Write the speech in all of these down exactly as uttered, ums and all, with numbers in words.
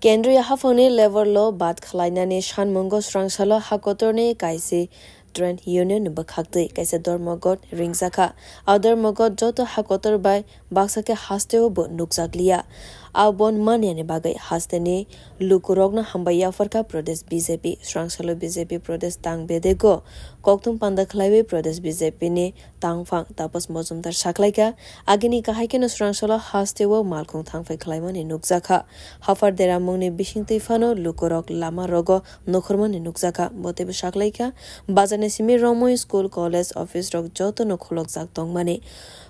Kendriya haphangni Labour Law bad khwlainani sanmungo swrangsalo hakotorni kaisi trade union ni bwkhaktwi kaisa dhormogot ringjakha. A dhormogot joto hakotor bai baksa khe hasteo bo nukjakliya. A bon maniani bagwi hasteni lukurokno hambai yapharkha Pradesh B J P. Swrangsalo B J P Pradesh tang bedego kokthum panda khwlaiwi Pradesh B J P ni tangphang Tapas Mojumdar saklaikha, agini kahai kheno swrangsalo hasteo malkhung thangphai khwlaimani nukjakha. Haphar deramungni bisingtwi phano lukurok lama rogo nokhormani nukjakha, bo teibo saklaikha, bazarni simi romwi school, college, office rok jotono khulokjak tongmani.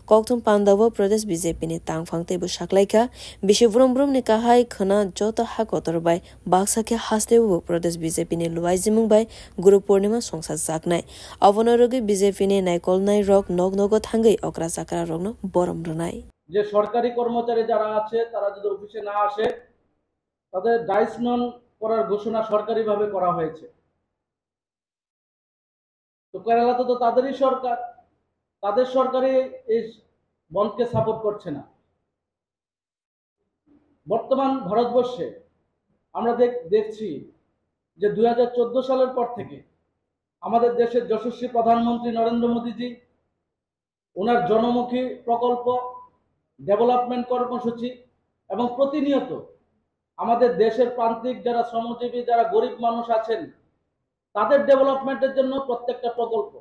Kokthum pandao Pradesh B J P ni tangphang teibo saklaikha, bisi brum brumni kahai khwna joto ha kotor bai baksa khe hasteo Pradesh B J P ni luaijimung bai Guru Purnima songsa jaknai. Abono rwgwi B J P ni naikolnai rok nok nogo thangwi okra chakra rokno borom rwnai. যে সরকারি কর্মচারী যারা আছে, তারা যদি অফিসে না আসে, তাদের ডাইস নন করার ঘোষণা সরকারিভাবে করা হয়েছে। তো কেরালাতে তো তাদেরই সরকার, তাদের সরকারই এই বন্ধকে সাপোর্ট করছে না। বর্তমান ভারতবর্ষে আমরা দেখ-, দেখছি যে দুই হাজার চোদ্দ সালের পর থেকে আমাদের দেশের যশস্বী প্রধানমন্ত্রী নরেন্দ্র মোদীজি ওনার জনমুখী প্রকল্প, ডেভেলপমেন্ট কর্মসূচি এবং প্রতিনিয়ত আমাদের দেশের প্রান্তিক যারা শ্রমজীবী, যারা গরিব মানুষ আছেন, তাদের ডেভেলপমেন্টের জন্য প্রত্যেকটা প্রকল্প,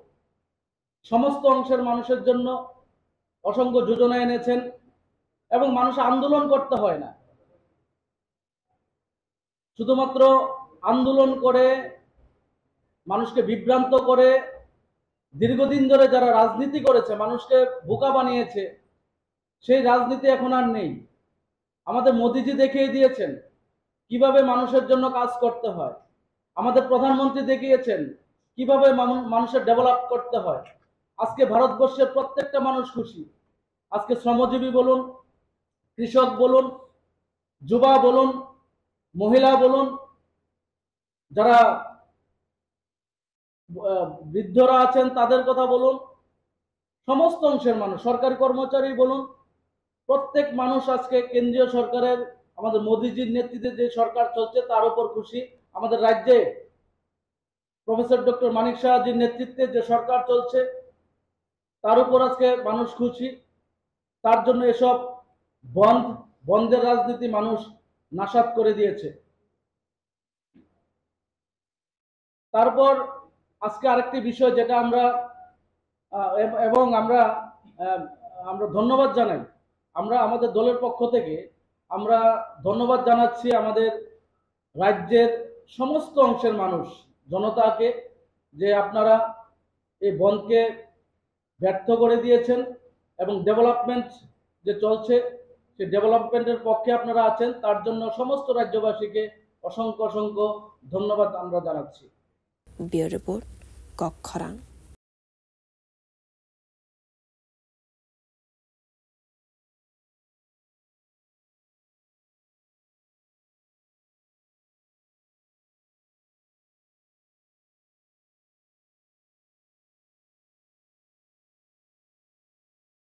সমস্ত অংশের মানুষের জন্য অসংখ্য যোজনা এনেছেন এবং মানুষ আন্দোলন করতে হয় না। শুধুমাত্র আন্দোলন করে, মানুষকে বিভ্রান্ত করে, দীর্ঘদিন ধরে যারা রাজনীতি করেছে, মানুষকে বোকা বানিয়েছে, সেই রাজনীতি এখন আর নেই। আমাদের মোদিজি দেখিয়ে দিয়েছেন কিভাবে মানুষের জন্য কাজ করতে হয়, আমাদের প্রধানমন্ত্রী দেখিয়েছেন কিভাবে মানু-, মানুষের ডেভেলপ করতে হয়। আজকে ভারতবর্ষের প্রত্যেকটা মানুষ খুশি। আজকে শ্রমজীবী বলুন, কৃষক বলুন, যুবা বলুন, মহিলা বলুন, যারা, আহ, বৃদ্ধরা আছেন তাদের কথা বলুন, সমস্ত অংশের মানুষ, সরকারি কর্মচারী বলুন, প্রত্যেক মানুষ আজকে কেন্দ্রীয় সরকারের, আমাদের মোদিজির নেতৃত্বে যে সরকার চলছে তার উপর খুশি। আমাদের রাজ্যে প্রফেসর ডক্টর মানিক সাহাজির নেতৃত্বে যে সরকার চলছে তার উপর আজকে মানুষ খুশি। তার জন্য এসব বন্ধ, বন্ধের রাজনীতি মানুষ নাশাত করে দিয়েছে। তারপর আজকে আরেকটি বিষয় যেটা আমরা, আহ, এব-, এবং আমরা, আহ, আমরা ধন্যবাদ জানাই, আমরা আমাদের দলের পক্ষ থেকে আমরা ধন্যবাদ জানাচ্ছি আমাদের রাজ্যের সমস্ত অংশের মানুষ, জনতাকে, যে আপনারা এই বন্ধকে ব্যর্থ করে দিয়েছেন এবং ডেভেলপমেন্ট যে চলছে, সেই ডেভেলপমেন্টের পক্ষে আপনারা আছেন, তার জন্য সমস্ত রাজ্যবাসীকে অসংখ্য অসংখ্য ধন্যবাদ আমরা জানাচ্ছি। Bureau Report, Kokkhorang.